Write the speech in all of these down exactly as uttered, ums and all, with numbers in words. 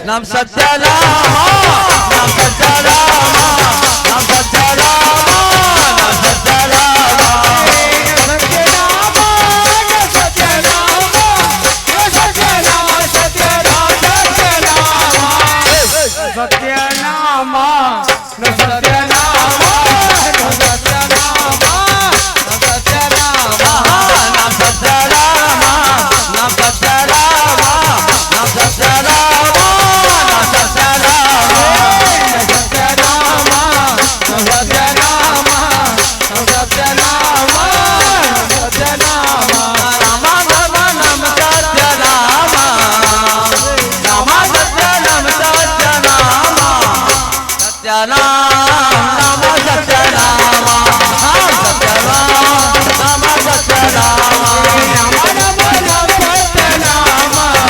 नाम सत्य नाम, नाम सत्य नाम, नाम सत्य नाम, नाम सत्य नाम। सत्य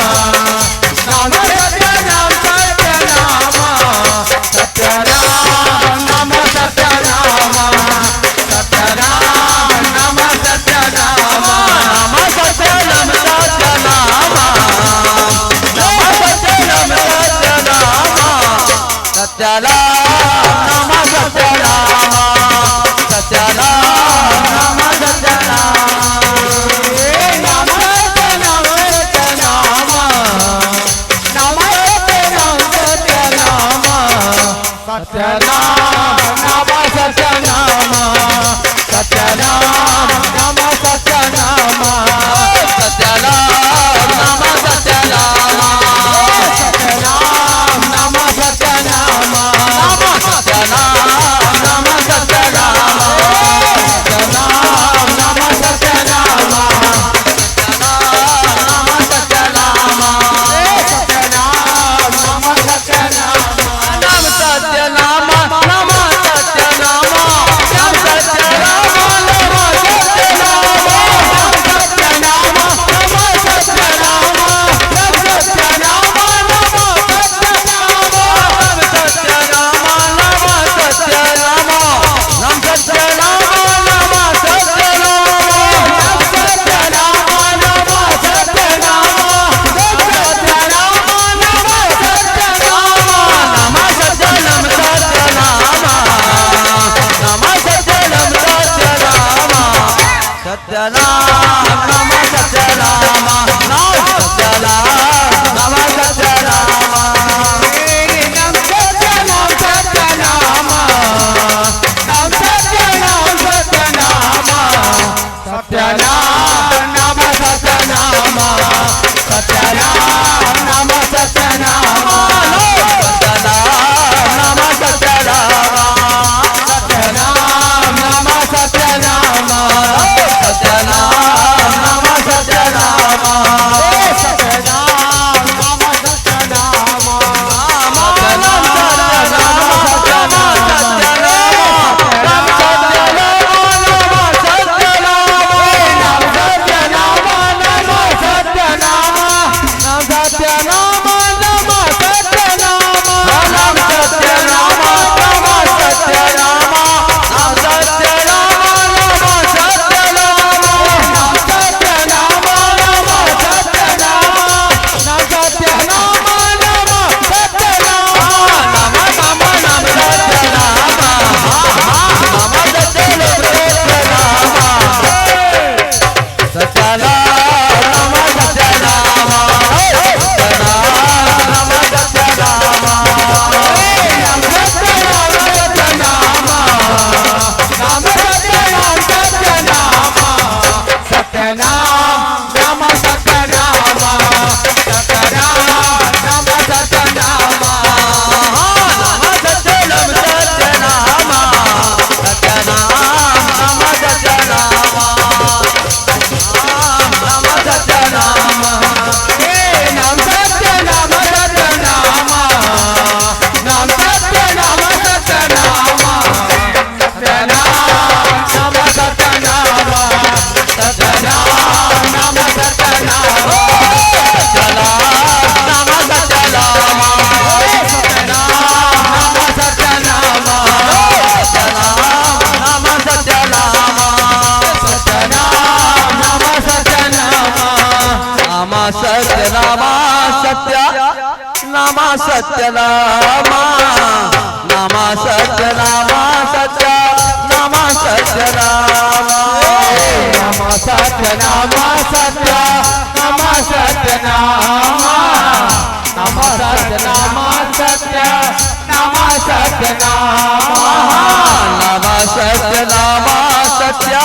नाम। सत्य नाम सत्य नाम, नाम सत्य नाम सत्य नाम सत्य नाम। नाम सत्य नाम सत्य नाम सत्य नाम, नाम सत्य नाम सत्य नाम सत्य नाम। नाम सत्य नाम सत्य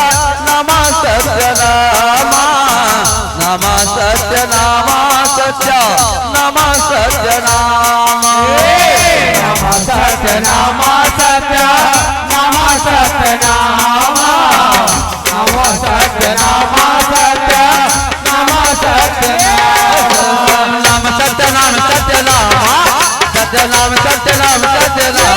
नाम सत्य नाम, नाम सत्य नाम सत्य नाम सत्य नाम। नाम सत्य नाम सत्य नाम सत्य नाम, नाम सत्य नाम सत्य नाम सत्य नाम। नाम सत्य नाम सत्य नाम, सत्य नाम सत्य नाम सत्य नाम।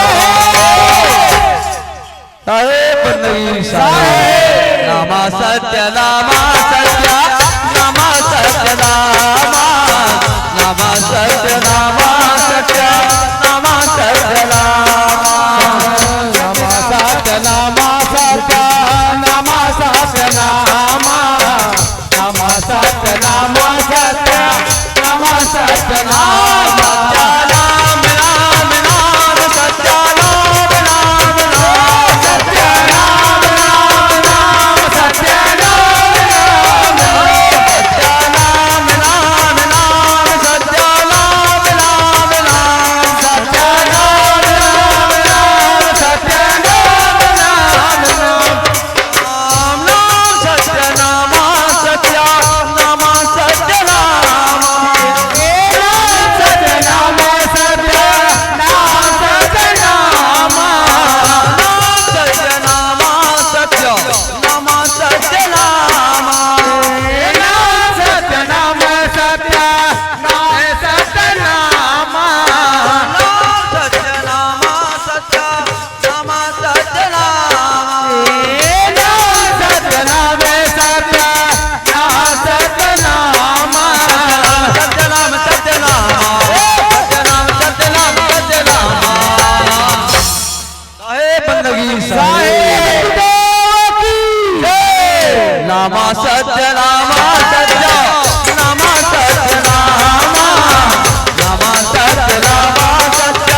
साहेब बंदगी साहेब। नाम सत्य नाम सत्य नाम सत्य नाम, नाम सत्य नाम सत्य नाम सत्य नाम। नाम सत्य नाम सत्य नाम सत्य नाम, नाम सत्य नाम सत्य नाम सत्य नाम। नाम नाम नाम सत्य नाम नाम नाम सत्य नाम नाम नाम सत्य नाम नाम। नाम नाम नाम नाम सत्य नाम नाम नाम सत्य नाम नाम नाम सत्य नाम नाम नाम। नाम नाम सत्य नाम सत्य नाम सत्य नाम। नाम सत्य नाम सत्य नाम सत्य नाम। नाम सत्य नाम सत्य नाम सत्य नाम। नाम सत्य नाम सत्य नाम सत्य नाम। नाम सत्य नाम सत्य नाम सत्य नाम। नाम सत्य नाम सत्य नाम सत्य नाम। सत्य नाम सत्य नाम सत्य नाम सत्य नाम। साहेब बंदगी साहेब। साहेब देव की जय। नाम सत्य नाम सत्य नाम सत्य नाम, नाम सत्य नाम सत्य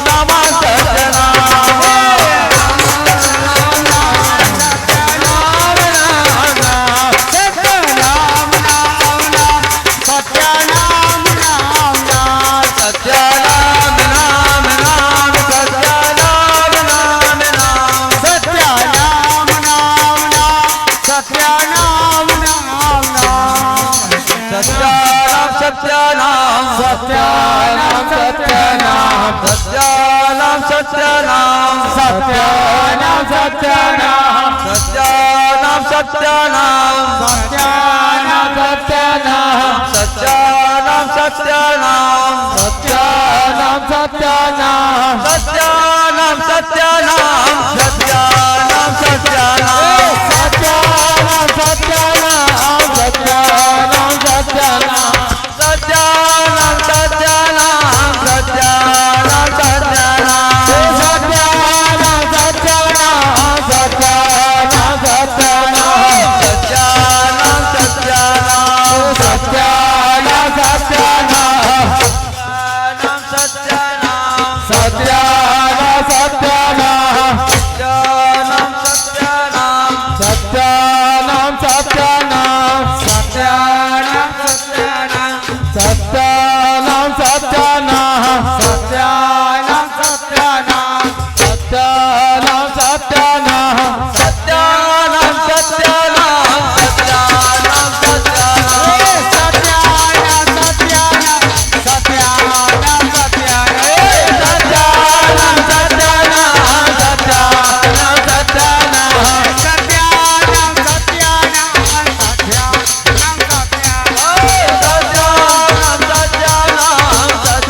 नाम सत्य नाम। सत्य नाम नाम नाम सत्य नाम नाम नाम। सत्य नाम नाम नाम सत्य नाम नाम नाम। सत्य नाम नाम नाम सत्य नाम नाम नाम। सत्य नाम सत्य नाम सत्य नाम सत्य नाम। सत्य नाम सत्य नाम सत्य नाम सत्य नाम। सत्य नाम सत्य नाम सत्य नाम सत्य नाम। सत्य नाम सत्य नाम सत्य नाम सत्य नाम। सत्य नाम सत्य नाम सत्य नाम सत्य नाम। सत्य नाम सत्य नाम सत्य नाम सत्य नाम। सत्य नाम सत्य नाम सत्य नाम सत्य नाम। सत्य नाम सत्य नाम सत्य नाम सत्य नाम। सत्य नाम सत्य नाम सत्य नाम सत्य नाम। सत्य नाम सत्य नाम सत्य नाम सत्य नाम। सत्य नाम सत्य नाम सत्य नाम सत्य नाम। सत्य नाम सत्य नाम सत्य नाम सत्य नाम। सत्य नाम सत्य नाम सत्य नाम सत्य नाम। सत्य नाम सत्य नाम सत्य नाम सत्य नाम। सत्य नाम सत्य नाम सत्य नाम सत्य नाम। सत्य नाम सत्य नाम सत्य नाम सत्य नाम सत्य नाम। सत्य नाम सत्य नाम सत्य नाम सत्य नाम। सत्य नाम सत्य नाम सत्य नाम सत्य नाम।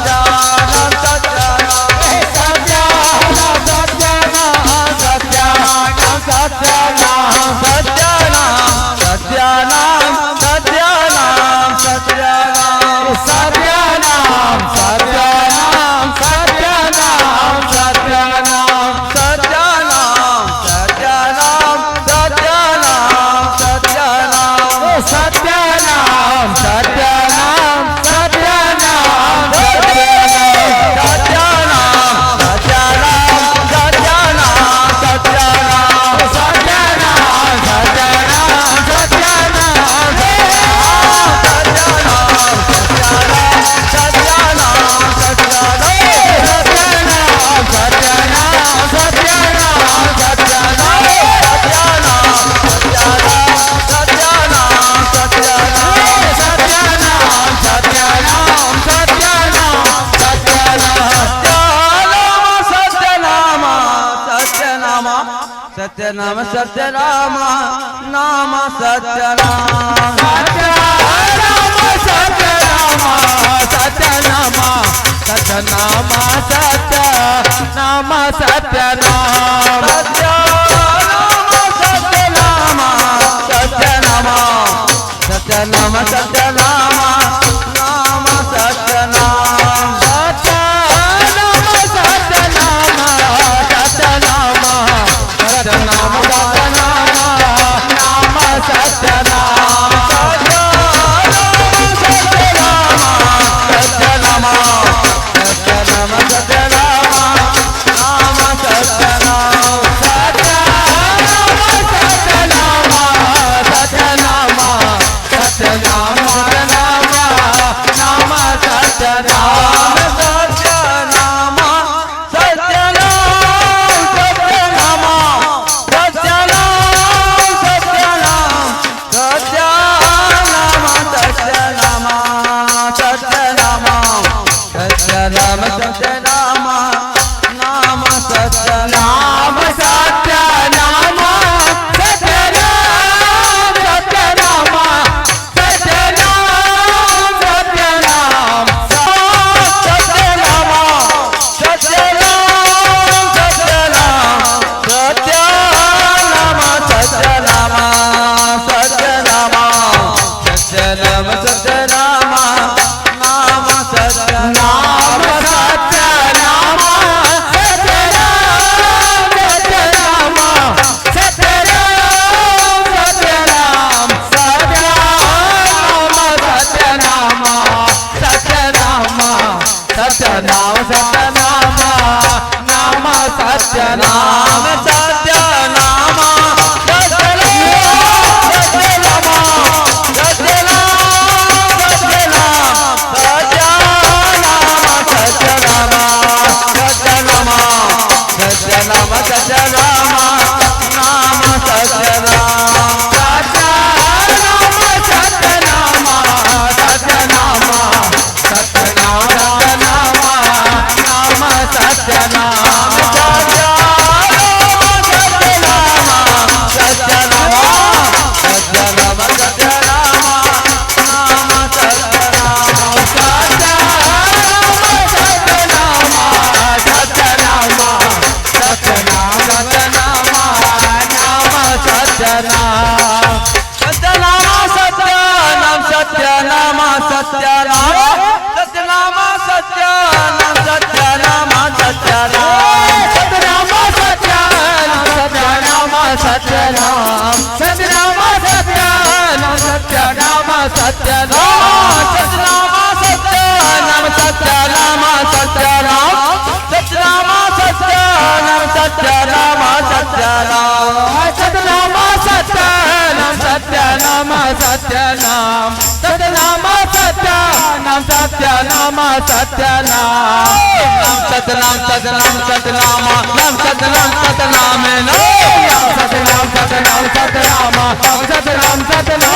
सत्यनाम सत्यनाम नाम सत्यनाम। सत्यनाम सत्यनाम सत्यनाम सत्यनाम सत्यनाम सत्यनाम। सत्यनाम सत्यनाम सत्यनाम सत्यनाम नाम सत्यनाम। सत्यनाम सत्यनाम सत्यनाम सत्यनाम सत्यनाम नाम सत्यनाम। सत्यनाम सत्यनाम सत्यनाम सत्यनाम सत्यनाम नाम सत्यनाम। सत्यनाम सत्यनाम सत्यनाम सत्यनाम नाम सत्यनाम। सत्यनाम सत्यनाम सत्यनाम सत्यनाम सत्यनाम सत्यनाम सत्यनाम सत्यनाम सत्यनाम नाम सत्यनाम। सत्यनाम सत्यनाम सत्यनाम सत्यनाम सत्यनाम सत्यनाम सत्यनाम सत्यनाम सत्यनाम सत्यनाम सत्यनाम सत्यनाम सत्यनाम नाम सत्यनाम। सत्यनाम सत्यनाम सत्यनाम सत्यनाम सत्यनाम सत्यनाम सत्यनाम सत्यनाम सत्यनाम सत्यनाम नाम सत्यनाम। सत्यनाम सत्यनाम सत्यनाम सत्यनाम सत्यनाम सत्यनाम सत्यनाम सत्यनाम सत्यनाम नाम सत्यनाम। सत्यनाम सत्यनाम सत्यनाम सत्यनाम सत्यनाम नाम सत्यनाम। सत्यनाम सत्यनाम सत्यनाम सत्यनाम सत्यनाम नाम सत्यनाम। सत्यनाम सत्यनाम सत्यनाम सत्यनाम सत्यनाम नाम सत्यनाम। सत्यनाम सत्यनाम सत्यनाम सत्यनाम सत्यनाम सत्यनाम सत्यनाम सत्यनाम। सत्यनाम सत्यनाम सत्यनाम सत्यनाम सत्यनाम सत्यनाम सत्यनाम सत्यनाम सत्यनाम सत्यनाम सत्यनाम सत्यनाम सत्यनाम सत्यनाम। सत्यनाम सत्यनाम सत्यनाम सत्यनाम सत्यनाम सत्यनाम। सत्यनाम सत्यनाम सत्यनाम नाम सत्यनाम सत्यनाम नाम। सत्यनाम सत्यनाम सत्यनाम नाम सत्यनाम सत्यनाम। सत्यनाम सत्यनाम सत्यनाम नाम सत्यनाम सत्यनाम नाम। सत्यनाम सत्यनाम सत्यनाम नाम सत्यनाम सत्यनाम सत्यनाम।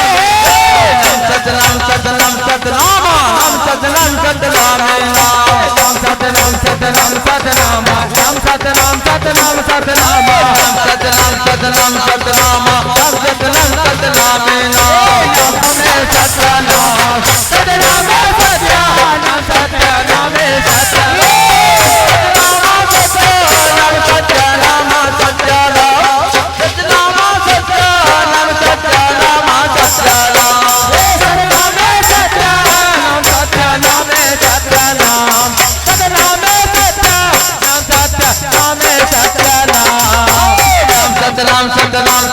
सत्यनाम सत्यनाम सत्यनाम नाम सत्यनाम सत्यनाम नाम। सत्यनाम सत्यनाम सत्यनाम सत्यनाम सत्यनाम। सत्यनाम सत्यनाम सत्यनाम सत्यनाम सत्यनाम सत्यनाम। सत्यनाम सत्यनाम सत्यनाम सत्यनाम। सत्यनाम सत्यनाम सत्यनाम सत्यनाम। सत्यनाम सत्यनाम सत्यनाम सत्यनाम नाम सत्यनाम सत्यनाम। सत्यनाम सत्यनाम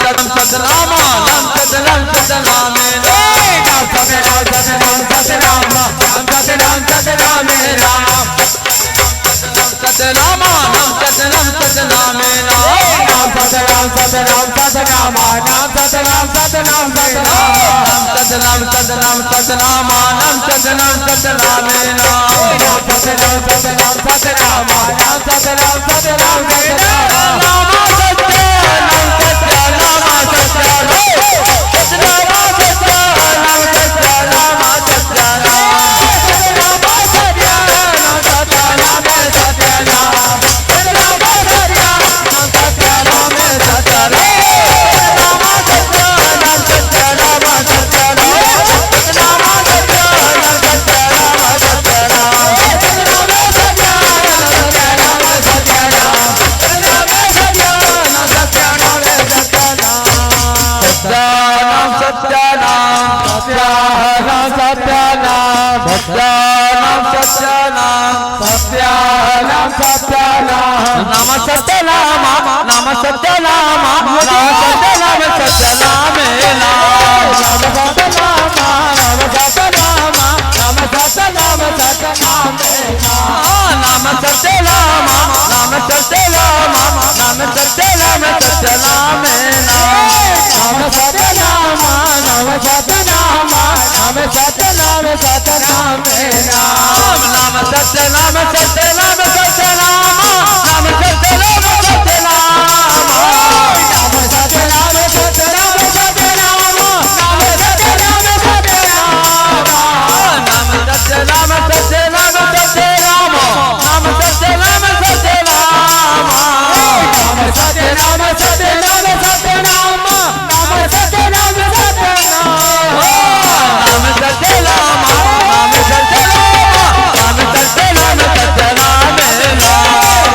सत्यनाम नाम सत्यनाम सत्यनाम नाम। सत्यनाम सत्यनाम सत्यनाम नाम सत्यनाम सत्यनाम सत्यनाम नाम। सत्यनाम सत्यनाम सत्यनाम नाम सत्यनाम सत्यनाम सत्यनाम नाम। सत्यनाम सत्यनाम सत्यनाम नाम सत्यनाम सत्यनाम सत्यनाम नाम। सत्यनाम सत्यनाम सत्यनाम नाम सत्यनाम सत्यनाम सत्यनाम। सत्यनाम सत्यनाम सत्यनाम सत्यनाम। सत्यनाम सत्यनाम सत्यनाम सत्यनाम। सत्यनाम सत्यनाम सत्यनाम सत्यनाम। सत्यनाम सत्यनाम सत्यनाम सत्यनाम। सत्यनाम, सत्यनाम, सत्यनाम। नाम सत्यनाम, नाम सत्यनाम, नाम सत्यनाम, सत्यनाम हे नाम। नाम सत्यनाम, नाम सत्यनाम, नाम सत्यनाम, सत्यनाम हे नाम। नाम सत्यनाम, नाम सत्यनाम, नाम सत्यनाम, सत्यनाम हे नाम। नाम सत्यनाम, नाम सत्यनाम, नाम सत्यनाम, सत्यनाम हे नाम। नाम सत्यनाम, सत्यनाम, सत्यनाम, नाम सत्यनाम, सत्यनाम। नाम सत्यनाम, सत्यनाम, सत्यनाम, नाम सत्यनाम, सत्यनाम। नाम सत्यनाम, सत्यनाम, सत्यनाम, नाम सत्यनाम, सत्यनाम। नाम सत्यनाम, सत्यनाम, सत्यनाम, नाम सत्यनाम, सत्यनाम। नाम सत्यनाम, नाम सत्यनाम, नाम सत्यनाम, सत्यनाम हे नाम।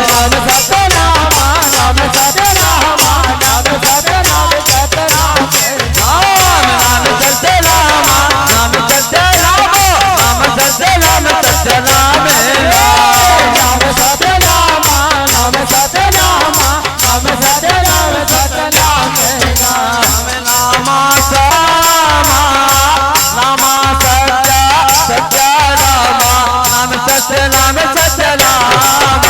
नाम सत्यनाम, नाम सत्यनाम, नाम सत्यनाम, सत्यनाम हे नाम। नाम सत्यनाम, नाम सत्यनाम, नाम सत्यनाम, सत्यनाम हे नाम। नाम सत्यनाम, नाम सत्यनाम, नाम सत्यनाम, सत्यनाम हे नाम। नाम श्याम, नाम सत्य, सत्य राम, नाम सत्य, नाम सत्य राम।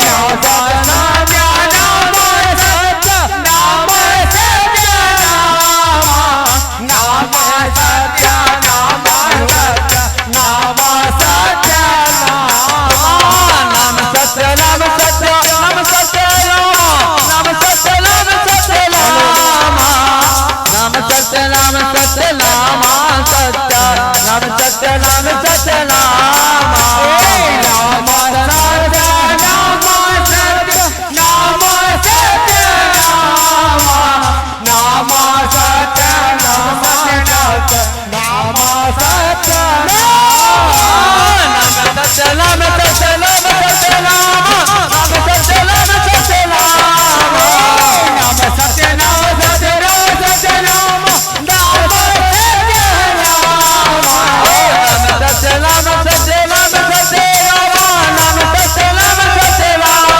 नाम सत्य, नाम सत्य, नाम सत्य, नाम सत्य राम। नाम सत्य, नाम सत्य, नाम सत्य नाम। नाम सत्य, नाम सत्य, नाम सत्य नाम। नाम सत्य, नाम सत्य नाम। नाम सत्य, नाम सत्य, नाम सत्य। नाम सत्य, नाम सत्य, नाम। ए, नाम सत्य, नाम सत्य, नाम सत्य, नाम। नाम सत्य, नाम सत्य, नाम सत्य, नाम सत्य, नाम। नाम सत्य, नाम सत्य, नाम सत्य, नाम। नाम सत्य, नाम सत्य, नाम। नाम सत्य, नाम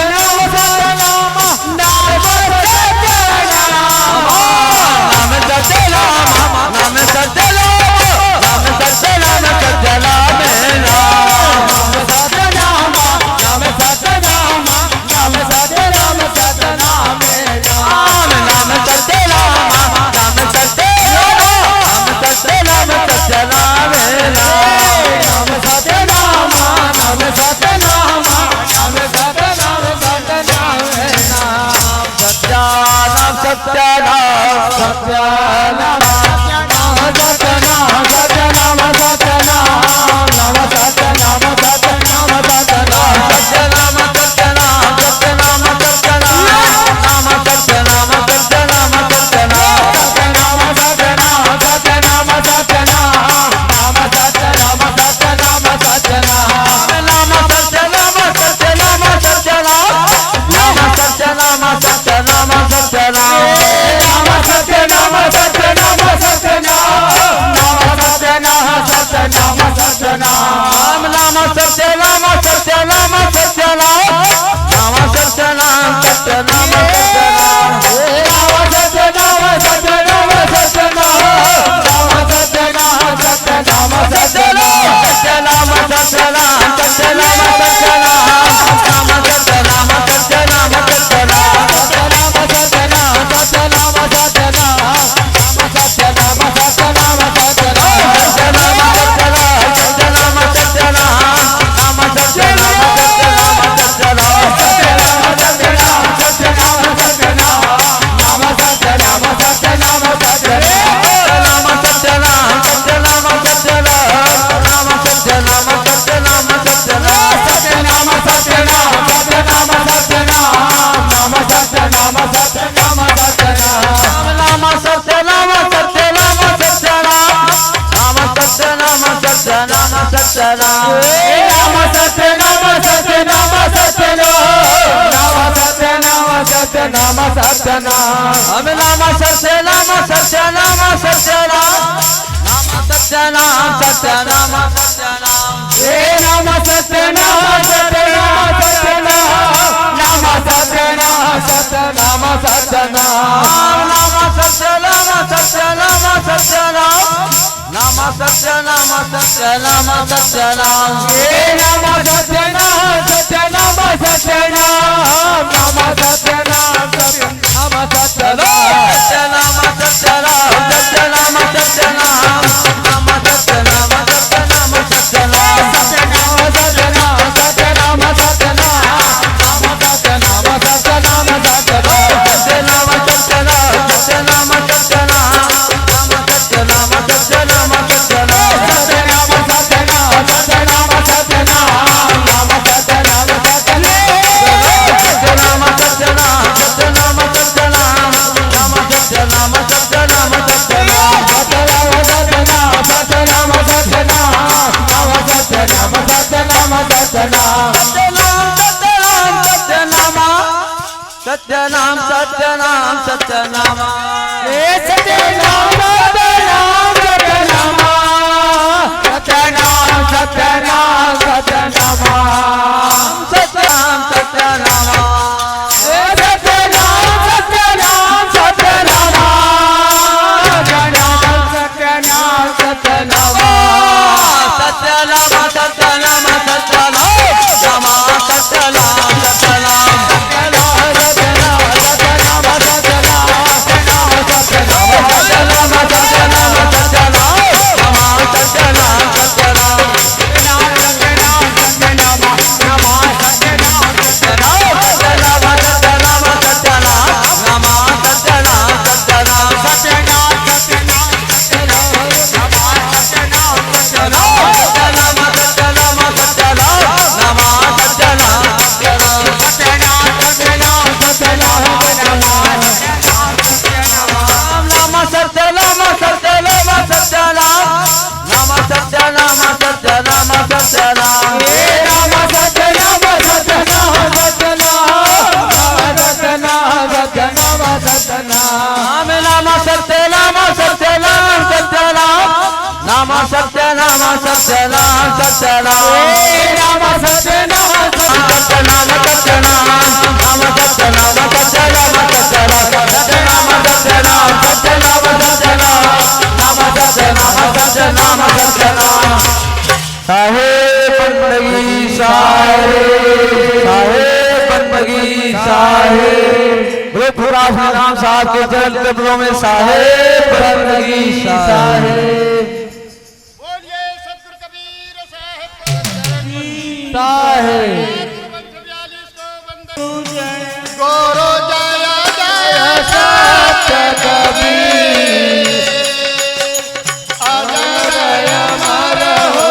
सत्य, नाम सत्य, नाम। नाम सत्य, नाम। नाम सत्य, नाम सत्य, नाम सत्य, नाम। नाम सत्य, नाम सत्य, नाम। नाम सत्य, नाम सत्य, नाम सत्य, नाम। नाम सत्य, नाम। नाम सत्य, नाम। नाम सत्य, नाम। नाम सत्य, नाम सत्य, नाम हे नाम। नाम सत्य, नाम। नाम सत्य, नाम। नाम सत्य, नाम सत्य, नाम हे नाम। नाम सत्य, नाम। नाम सत्य, नाम। नाम सत्य, नाम सत्य, नाम हे नाम। नाम सत्य, नाम। नाम सत्य, नाम। नाम सत्य, नाम सत्य, नाम हे नाम। सत्य, नाम सत्य, नाम सत्य, नाम। नाम सत्य, नाम सत्य, नाम सत्य, नाम। नाम सत्य, नाम सत्य, नाम सत्य, नाम। नाम, नाम सत्य, नाम सत्य, नाम सत्य, नाम। नाम सत्य, नाम सत्य, नाम सत्य, नाम। नाम सत्य, नाम सत्य, नाम सत्य, नाम। नाम सत्य, नाम सत्य, नाम सत्य, नाम। सत्य, नाम सत्य, नाम सत्य, नाम सत्य, नाम। नाम सत्य, नाम सत्य, नाम सत्य, नाम। नाम सत्य, नाम सत्य, नाम सत्य, नाम। नाम सत्य, नाम सत्य, नाम सत्य, नाम। ए, नाम सत्य, नाम सत्य, नाम सत्य, नाम। नाम सत्य, नाम सत्य, नाम सत्य, नाम। हम नाम सत्य, नाम सत्य, नाम सत्य, नाम। नाम सत्य, सत्यनाम सत्यनाम सत्यनाम। हे नाम सत्यनाम सत्यनाम सत्यनाम। नाम सत्यनाम सत्यनाम सत्यनाम। नाम सत्यनाम सत्यनाम सत्यनाम। नाम सत्यनाम सत्यनाम सत्यनाम। हे नाम सत्यनाम सत्यनाम सत्यनाम। नाम सत्यनाम सत्यनाम सत्यनाम। सत्यनाम सत्यनाम सत्यनाम सत्यनाम। नाम सत्यनाम सत्यनाम सत्यनाम। सत्यनाम सत्यनाम सत्यनाम सत्यनाम। सत्यनाम सत्यनाम सत्यनाम सत्यनाम। सत्यनाम सत्यनाम सत्यनाम। सत्यनाम सत्यनाम सत्यनाम। हे सत्यनाम सत्यनाम सत्यनाम। सत्यनाम सत्यनाम सत्यनाम। सत्यनाम सत्यनाम। हे सत्यनाम सत्यनाम सत्यनाम। सत्यनाम सत्यनाम सत्यनाम। सत्यनाम सत्यनाम सत्यनाम। सत्यनाम सत्यनाम सत्यनाम। नाम सत्यनाम सत्यनाम सत्यनाम। हे नाम सत्यनाम सत्यनाम सत्यनाम। नाम सत्यनाम सत्यनाम सत्यनाम। सत्यनाम सत्यनाम सत्यनाम सत्यनाम। नाम सत्यनाम सत्यनाम सत्यनाम। साहेब बंदगी साहेब, साहेब बंदगी साहेब। बोलो पूरा नाम साहब के चरण कमलों में साहेब बंदगी साहेब। बोलिए सतगुरु कबीर साहब को। साहेब। गुरु वंश बयालीस को वंदन। गुरु जय जय सत्य कबीर। अजर अमर हो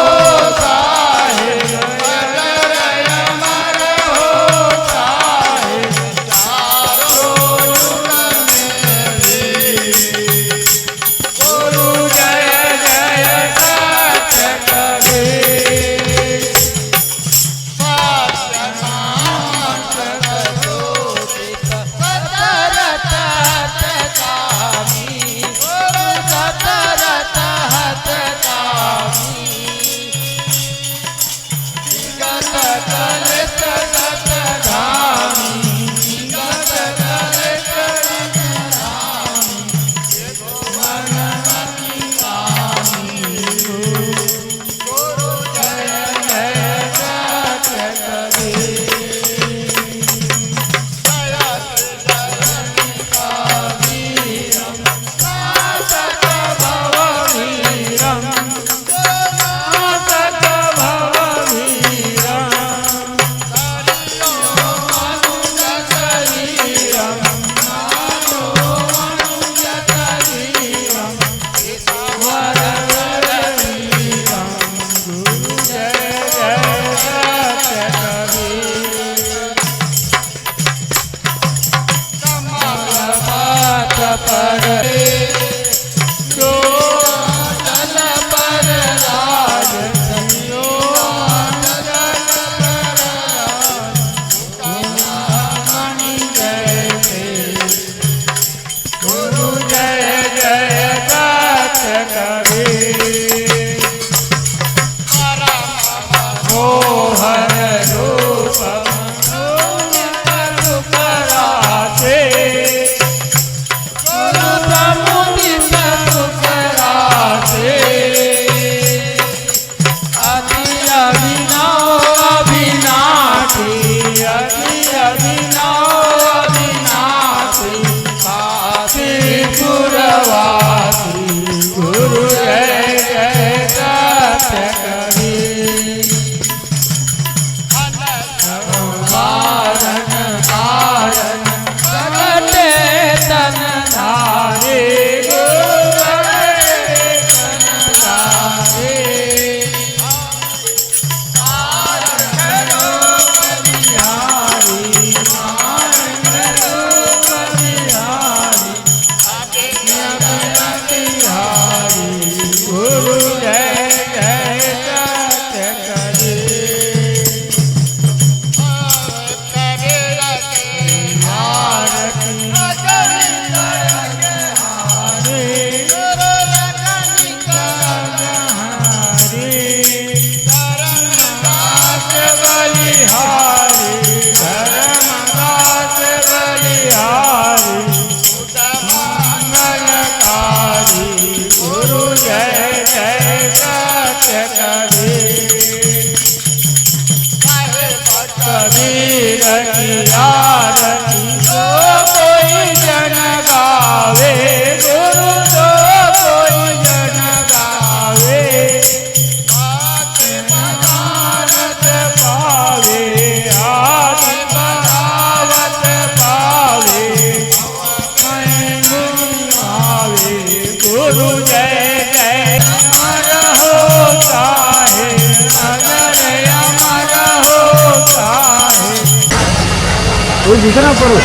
साहेब, अजर अमर हो साहेब, चारों युग में भी। गुरु जय जय सत्य कबीर। सत्य कबीर की आरती जो कोई जन गावे, गुरु जो कोई जन गावे, आत्म आनंद पावे, आदि बरावत पावे। गुरु जय जय अमर होता है, अजर अमर होता है। कोई दिखना पड़ो।